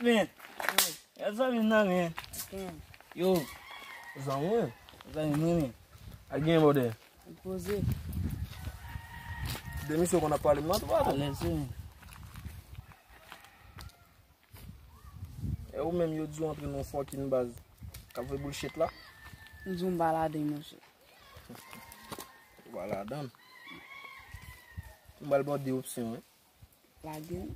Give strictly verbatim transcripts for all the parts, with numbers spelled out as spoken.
Men, yo zanmi nan men. Yo, zanmi mwen. Zanmi mwen men. A gen bòdè. Poze. De misye konn ap pale m nan tou patou. Alèz wi men. E ou menm yo di w antre nan fòkin baz k ap voye boulshit la? M di w m pa ladan l monchè. Ou pa ladan l? M pral ba w de opsyon wi. Lage l.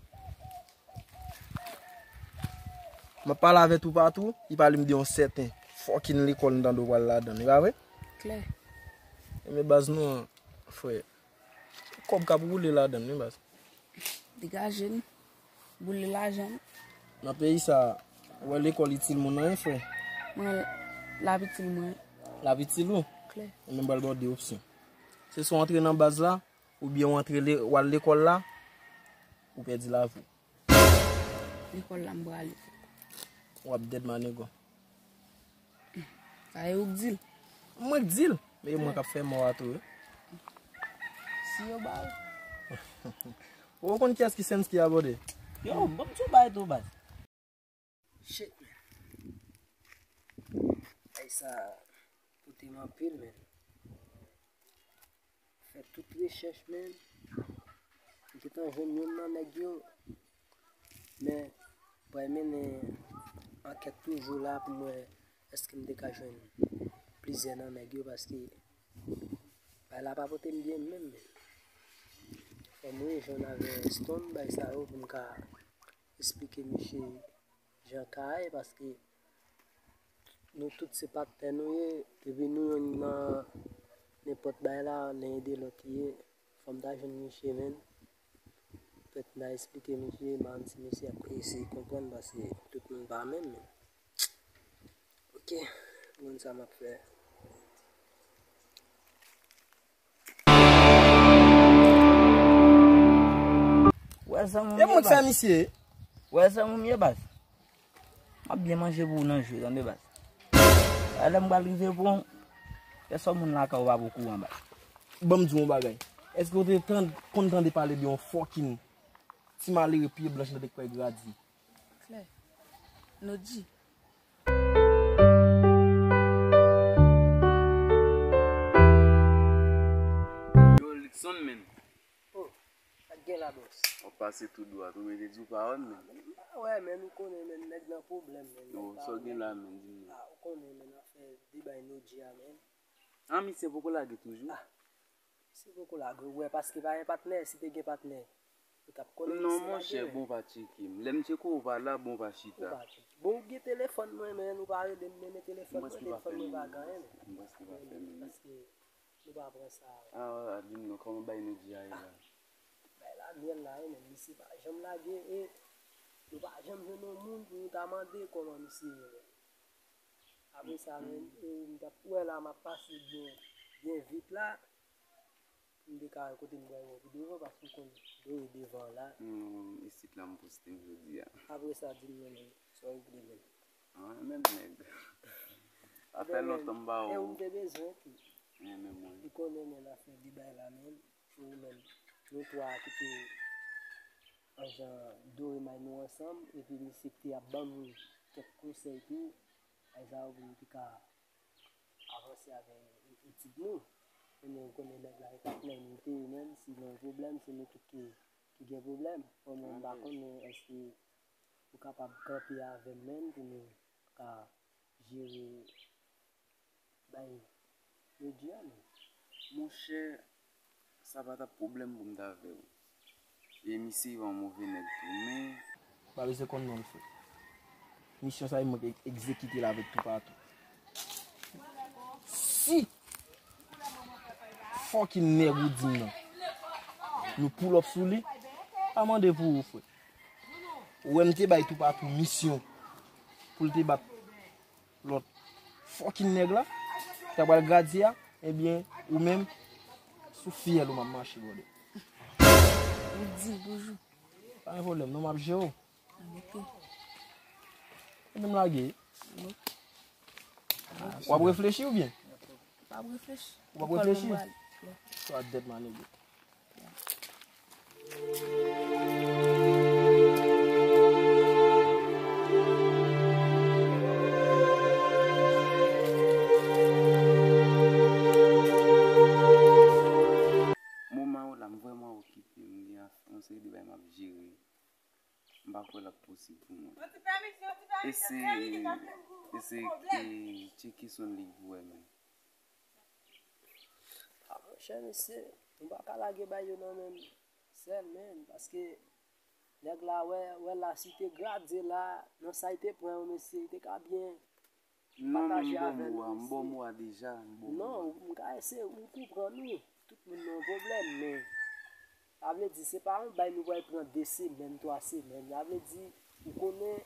M ap pale avè toupatou, li pale m de yon sèten fòkin lekòl m tande w pral ladan l, e pa vre? Klè. Ebyen baz nou an, frè. Kòb k ap woule ladan l wi baz. Degaje n. Boule lajan n. Nan peyi sa, ou wè lekòl itil moun anyen, frè? Mwen, l ap itil mwen. L ap itil ou? Klè. Ebyen m pral ba w de opsyon. Se swa w antre nan baz la, oubyen w antre le, w al lekòl la, ou pèdi lavi w. Lekòl la m prale. W ap dead my nigga. Sa e ou k di l? Mwen k di l. Men e mwen k ap fè mò a tou wi. Si yo ba ou. Ou konn kiyès ki Sensky a bòdè? Yo, ban m di w bagay tou baz. Shit, man. Ay sa pote m anpil, man. Fè tout rechèch, man. M gentan jwenn youn nan nèg yo. Men, pral mennen ankèt toujou la pou m wè èske m te ka jwenn plizyè nan nèg yo, paske bagay la pa pote m byen menm, men fò m rejwenn avè Stone, bagay sa yo, pou m ka esplike misye jan ka ye, paske nou tout se patnè nou ye, epi nou youn nan nenpòt bagay la, len ede lòt ye. Fò m ta jwenn misye, menn. Pèt m ta esplike misye, m pa konn si misye ap eseye konprann, paske tout moun pa menm, men. Ok, m konn sa m ap fè. Wè zanmi m ye baz. E moun k fè misye? Wè zanmi m ye baz. M ap byen manje pou ou nan jou, tande baz. Wè lè m pral rive pou ou, kèsòt moun lakay ou pa okouran baz. Ban m di w yon bagay. Èske w te tann, konn tande pale de yon fòkin ti malere pye blanch nan dèk pè gradi? Klè. Nodji. Yo, Lidson, menn. Oh, sa k gen la, bòs? W ap pase tou dwat, ou mete di w pawòl, menn. Ah, wè, menn, ou konnen, menn, nèg nan pwoblèm, menn. Yo, sa w gen la, menn, di m non. Ah, ou konnen, menn, afè deba Nodji a, menn. Ah, misye poko lage toujou? Ah, misye poko lage, ou wè, paske pa gen patnè, si te gen patnè, ou t ap konnen misye lage. Non, monchè, bon, pa tcheke m. Lè m tcheke w pa la, bon, pa chita. Ou pa tcheke. Bon, ou gen telefòn mwen, men ou pa rele m, men telefòn mwen, telefòn mwen pa gen anyen, men. M prèske pa fè menm. Paske nou pa pran sa. Ah, di m non, kòman bay Nodji a ye la? Bay la myèl la, wi, men misye pa janm lage, e nou pa janm jwenn yon moun pou nou ta mande kòman misye ye, men. Apre sa, men, e, m t ap wè la, m ap pase byen, byen vit la. M te ka wè kote m pral wè pi devan, paske w konn dlo e devan la. Hmm, isit la m poste m jodi a. Apre sa, di m non, men, sa w regle, men. Ah, menm nèg. Sa fè lontan m pa wè w. E ou m te bezwen tou. Renmen mwen. Ou konnen, men, afè de bay la, men, pou ou menm. Nou twa ki te an jan dore may nou ansanm, epi misye ki te ap ban nou kèk konsèy tou, bay sa yo pou nou te ka avanse avè etid nou. Kounye a, ou konnen nèg la e patnè nou te ye menm, si gen yon pwoblèm, se nou tout ki, ki gen pwoblèm. Bon, mwen, m pa konnen èske ou kapab kanpe avè m menm pou nou ka jere bay Nodji a, non. Monchè, sa pa t ap pwoblèm pou m t avè w. E misye yon move nèg tou, men. Pa bezwen konn non l, frè. Misyon sa, e mwen k egzekite l avèk toupatou. Si fòkin nèg ou di m nan, nou pull up sou li, pa mande pou ou, frè. Ou wè m te bay toupatou misyon pou l te bat lòt fòkin nèg la, ki ta pral gradye a, ebyen, ou menm, sou fyèl ou m ap mache, brother. Ou di l toujou. Pa gen pwoblèm, non, m ap jere w. Ok. Ebyen, m lage. Bon. W ap reflechi oubyen? M ap reflechi. Ou p ap reflechi? Lekòl mwen prale. So I dead, my nigga. okipe, m gen yon seri de bagay m ap jere. M pa kwè l ap posib pou mwen. E se, e se, e, tcheke Sonn Liv pou wè menm. Ah, monchè, mesye, nou pa ka lage bay yo nan men m sèl, menm, paske nèg la, wè, wè la, si te grade la, nan sa y te pran yo, mesye, y te ka byen Non, men m pataje bò avè mo nou a, m bò mesye. Mo a deja, m bò mo Non, a. M ka eseye, m konprann ou. Tout moun nan yon pwoblèm, men sa vle di, se pa yon bay nou pral pran de semèn, twa semèn. Sa vle di, ou konnen,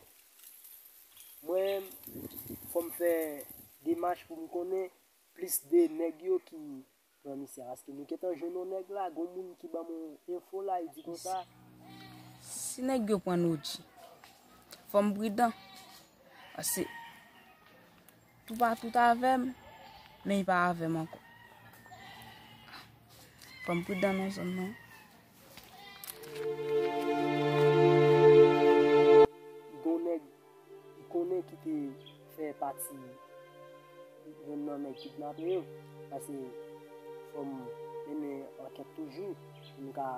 mwen, fò m fè demach pou m konnen plis de nèg yo ki pran misye a, paske nou gentan jwenn yon nèg la, gon moun ki ban m yon enfo la, li di konsa. Si nèg yo pran Nodji, fò m pridan, paske tou pa tout avè m, men li pa avè m ankò. Fò m pridan nan zòn nan. Gon nèg, li konnen ki te fè pati youn nan nèg kidnape yo. Paske fò m mennen ankèt toujou pou m ka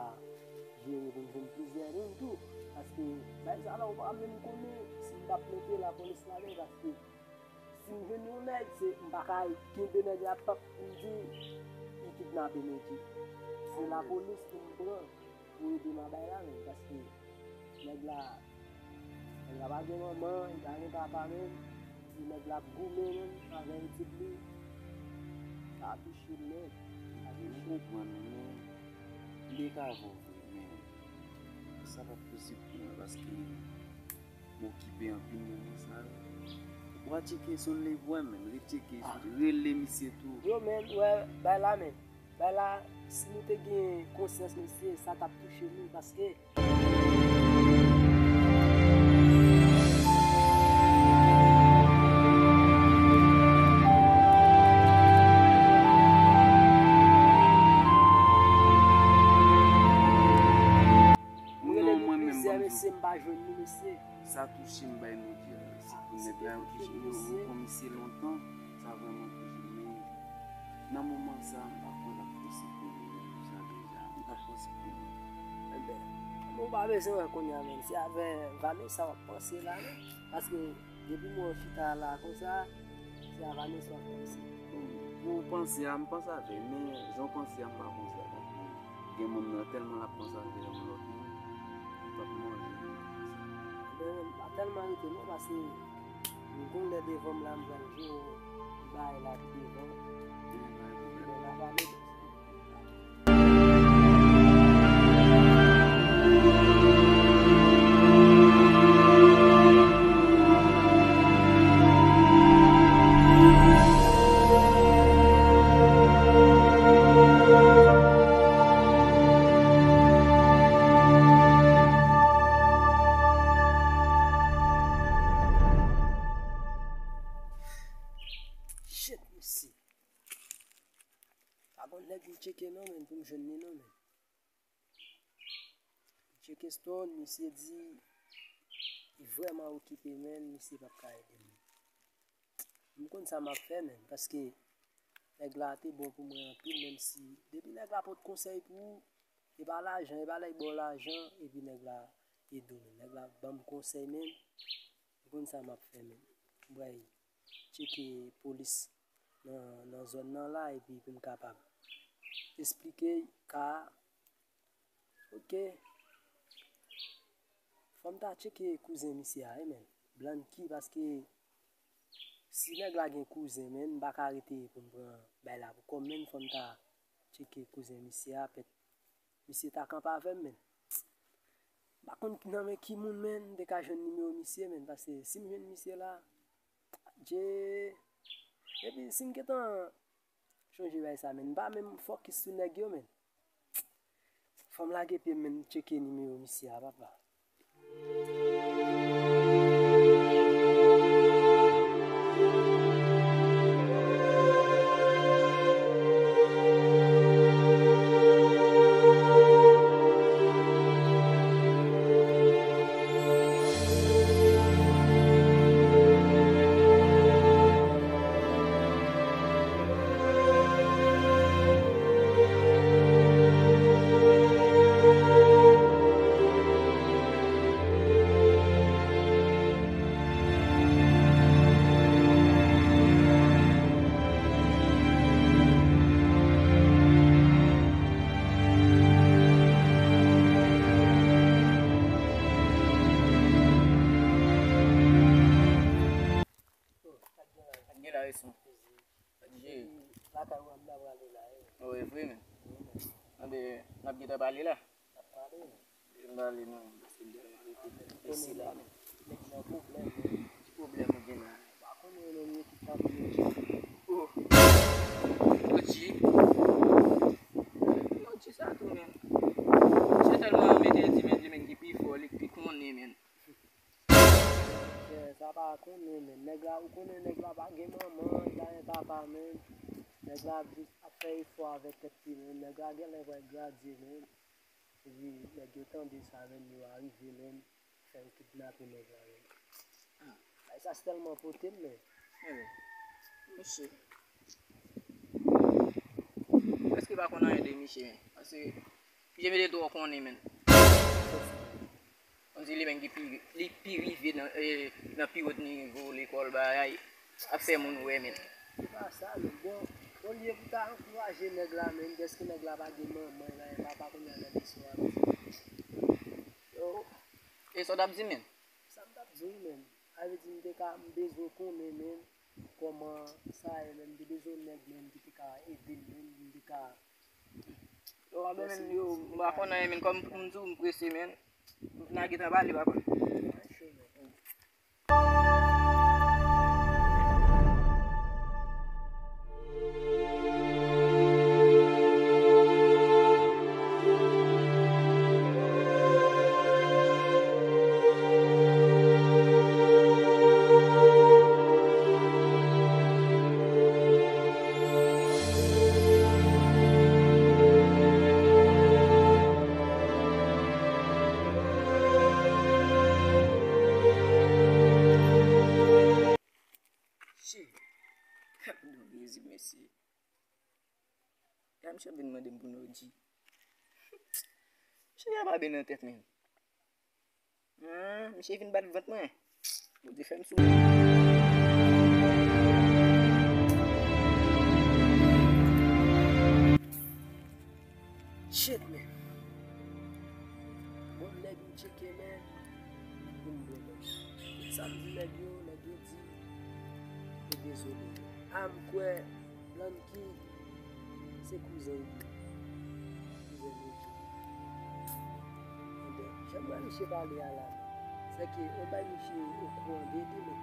jere pou m jwenn plizyè moun tou. Paske bay sa la ou pa menm konnen si m p ap mete lapolis ladan l, paske si m jwenn yon nèg, se m pa ka kenbe nèg la pap pou m di li kidnape Nodji. Se lapolis pou m pran pou ede m a bay la menm, paske nèg la, nèg la pa gen manman, li pa gen papa menm, si nèg la ap goumen menm avè etid li, sa ap touche l nèt, sa ap touche l. M konprann ou, men m te ka avè w vre, men sa p ap posib pou mwen, paske m okipe anpil moman sa yo. Ou a tcheke Sonn Liv pou wè menm, retcheke, rele misye tou. Yo, men, wè, bay la, men. Bay la, si nou te gen konsyans, mesye, sa t ap touche nou, paske m rele Nou, nou mwen menm, plizyè, ban m di w, mesye, m pa jwenn nou, mesye. Sa touche m bay Nodji a, se pou nèg la yo touche m, yo, yo pran misye lontan, sa vrèman touche m, men nan moman sa, m pa kwè l ap posib pou mwen, jan deja, m pa panse pou mwen. Enben, ou pa bezwen wè kounye a, menm, se avè Vanessa w ap panse la, non? Paske depi mwen chita la konsa, se a Vanessa w ap panse. Bon, pou w panse a, m panse avè l, men jan w panse a, m pa panse avè l. Gen moun nan tèlman l ap panse avè yon lòt moun, li p ap manje moun nan konsa. Men, m pa tèlman rete non, paske m gon lè devan m la, m pral jwe yon bagay la pi devan. Gen bagay pou fè. Bon, n a pale. Shit, mesye. Pa gon nèg m tcheke non, men, pou m jwenn li non, men. M tcheke Stone, misye di li vrèman okipe, men, misye p ap ka ede m. M konn sa m ap fè, men, paske nèg la te bon pou mwen anpil, menm si depi nèg la pot konsèy pou ou, e pa lajan, e pa lè l ba w lajan, epi nèg la ede w, men. Nèg la ban m konsèy, men, m konn sa m ap fè, men. M pral tcheke polis nan, nan zòn nan la, epi pou m kapab esplike ka a. Ok. Fò m ta tcheke kouzen misye a, wi, men. Blanky, paske si nèg la gen kouzen, men, m pa ka rete pou m pran bay la pou kò m, men, fò m ta tcheke kouzen misye a, pèt misye ta kanpe avè m, men. M pa konn nan men ki moun, men, m te ka jwenn nimewo misye, men, paske si m jwenn misye la, Dje. Epi si m gentan chonje bay sa, men, m pa menm fokis sou nèg yo, men. Fò m lage pye m, men, m tcheke nimewo misye a, papa. N ap gentan pale la. N ap pale. Jan m pale non, paske m tèlman repete mesye la, men. Nèg nan pwoblèm, men. Ki pwoblèm ou gen la? Ou pa konnen menm yo ki kanpe yo. Oh. O G. O G sa tou, men. Se tèlman mete di, men, li menm ki pi fò, li ki pi konnen, men. Monchè, sa pa konnen, men. Nèg la, ou konnen nèg la pa gen manman, li pa gen papa, men. Nèg la ap jis ap fè efò avèk tèt li, men. Nèg la genlè pral gradye, men. Epi nèg yo tande sa, men, yo arive, men, fè yo kidnape nèg la, men. Bagay sa se tèlman pote m, men. Enben, mesye, m prèske pa konn anyen de misye, men. Paske misye mete twò konnen, men. Kòmsi li menm ki pi, li pi rive nan, eh, nan pi wòt nivo lekòl, bagay. Ap fè moun wè, men. Se pa sa, men. Bon, olye pou ta ankouraje nèg la, men, dèske nèg la pa gen manman, li pa gen papa, kounye a nan leson ap di. Yo, e sa w t ap di, men? Sa m t ap di w, men. Sa vle di m te ka, m bezwen konnen, men, kòman sa ye, men, m te bezwen nèg, men, ki te ka ede m, men, m te ka. Yo, men, yo, m pa konn anyen, men, kòm m di w, m prese, men. N a gentan pale, papa. Shit. Gad yon plezi, mesye. Gad misye ap vin mande m pou nou di. Misye gen pa byen nan tèt, men. Ah, misye vin bat vant mwen. Bondye fè m sou mwen. Shit, man. Bon, nèg m tcheke, man. Pou m bon, man. Tout sa m di nèg yo, nèg yo di, yo dezole. A m kwè Blanky se kouzen li ye. Kouzen li ye. Enben, jan m wè misye pale a la, sèke yon bay misye okouran de li, men.